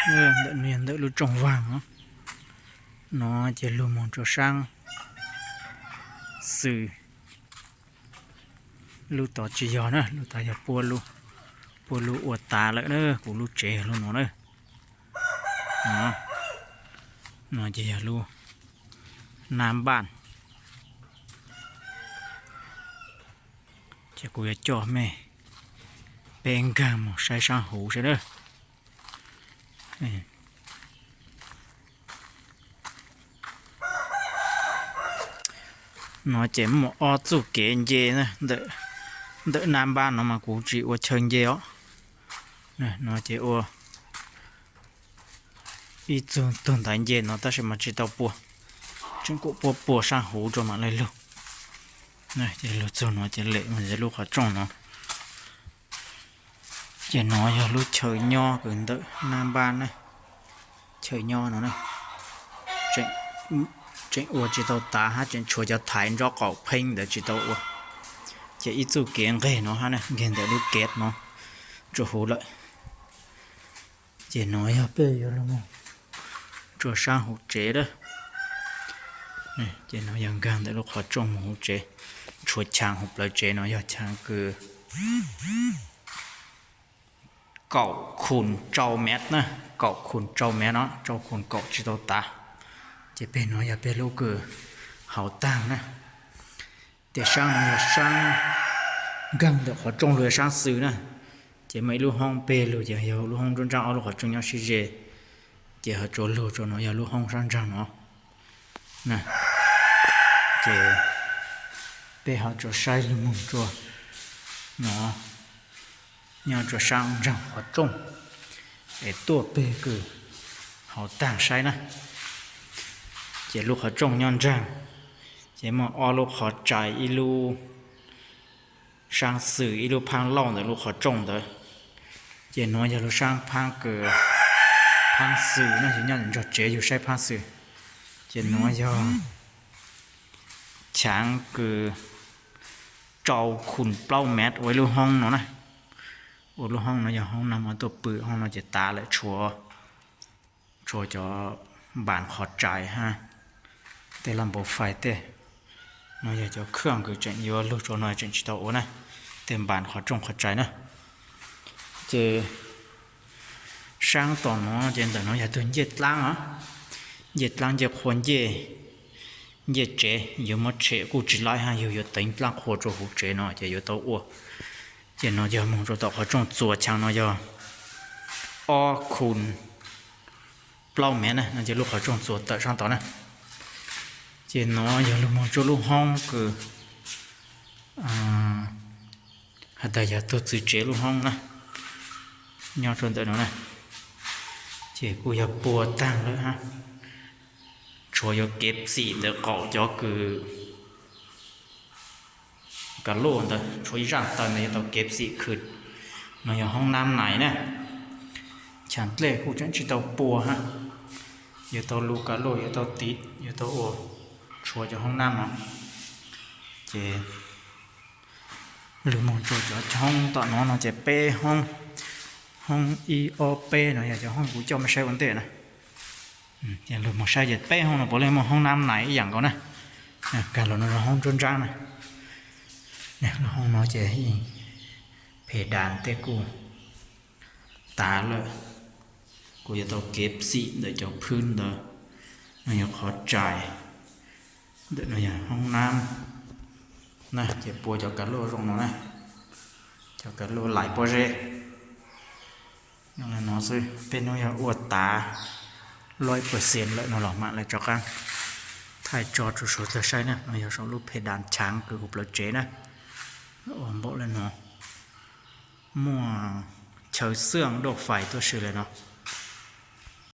Ntawm no yog ntawm lub rooj vag no, no ces lug moog rua saab xwm. Lub tod tsis yog na, lub tod yog puab lub ua tas lawm na, kuv lub tsev yog lub no na. No ces yog lub nab npaj. Ces kuv yuav coj mej peb nkaag moog saib saab huv seb na. No ces muaj ob txuj kev nce ntawm nab npab no mas kuv tsis ua chaw nce os. No ces ua ib txug tug ntaiv nce no tab sis mas tsis tau pua, tseem kuj puab pua saab huv rua mam le lug. Ces lug txug no ces lem mus lub qhov rooj no. Ces no yog lub chaw nyob kws ntawm nab npab na, chaw nyob no na, tseem ua tsis tau tav hab tseem tshuav cov thaiv nraub qaum pheeb ntawd tsis tau ua. Ces ib txuj kev nqeg no hab na, nqeg ntawm lub kev no rua huv lawm. Ces no yog peb yuav lug moog rua saab huv tsev lawm. Ces no yog nkaag ntawm lub qhov rooj moog huv tsev, tshuav chaav huv plawv tsev no yog chaav kws kaum khum rau mev na, kaum khum rau mev no, rau khum kaum tsis tau tav. Ces peg no yog peg lub kws hauv taag na. Ces saab no yog saab nkaag ntawm qhov rooj lug saab xwm na. Ces muaj ib lub hoob peg lug ces yog lub hoob nruab nraab, ob lub qhov rooj nyob sib ze. Ces ho tsuas lug rua no yog lub hoob saab nraag no. Ces peb ho tsuas saib lug moog rua no, nyob rua saab nraag qhov rooj, es tuaj peg kws hauv taag saib na. Ces lub qhov rooj nyob nraag, ces muaj ob lub qhov tsais, ib lub saab xwm, ib lub phaab lauj ntawm lub qhov rooj ntawd. Ces nuav yog lub saab phaab kws, phaab xwm na, yug nyob nraag tsev yug saib phaab xwm. Ces nuav yog chaav kws rau khum plaub mev ua ib lub hoob no na. Ua lub hoob no yog hoob nab, muab tuaj pw hoob no ces tav lawm, tshuav, tshuav cov npaas qhov tsais hab tej laj npau fais tej. No yog cov khaj kws tseem yuav lug rua no tseem tsis tau ua na, tej npaas qhov rooj qhov tsais na. Ces saab tom no ces ntawm no yog tug ncej dlaab os, ncej dlaab ncej qhua ncej, ncej tsev, yuav muab tshem kuj tsis laib hab, yug yuav teev dlaab qhua rua huv tsev no ces yuav tau ua. Ces no yog moog rua tom qhov rooj txuas chaav no yog ob khum plaub mev na, no ces lub qhov rooj txuas tawm saab tod na. Ces no yog lug moog rua lub hoob kws has tas yog tug txwv tsev lub hoob na, nyob rua ntawm no na. Ces kuj yog puag taag lawm hab, tshuav yuav kev txim ntawm qaum cov kws ka luj ntawd, tshuav ib zaaj taw ntawd yuav tau kev txim khwm. No yog hoob nab nais na, chav dlej kuj tseem tsis tau pua hab, yuav tau lug ka luj, yuav tau tiv, yuav tau ua, tshuav cov hoob nab no. Ces lug moog rua cov hoob tom no no ces peb hoob, hoob ib ob peb no yog cov hoob kuv coj mej saib ua ntej na. Lug moog saib ces peb hoob no puav leej muaj hoob nab nais ib yaam nkaus na. Kag los no hoob nruab nraab na. Lub hoob no ces phe das tej kuj tav lawm, kuj yuav tau kev txim ntawm cov phwb ntawd. No yog qhov tsais, ntawm no yog hoob nab na, ces pua cov ka luj zoo no na, cov ka luj lais pob zeb. No xwb, peb nuav yog ua tav loj ib percent lawm no los mam le rov qaab thaij tso rua suav tawg saib na. No yog saum lub phe das chaav kws huv plawv tsev na, ua npaum le no, muaj chaw xwj duj fais tuaj si le no.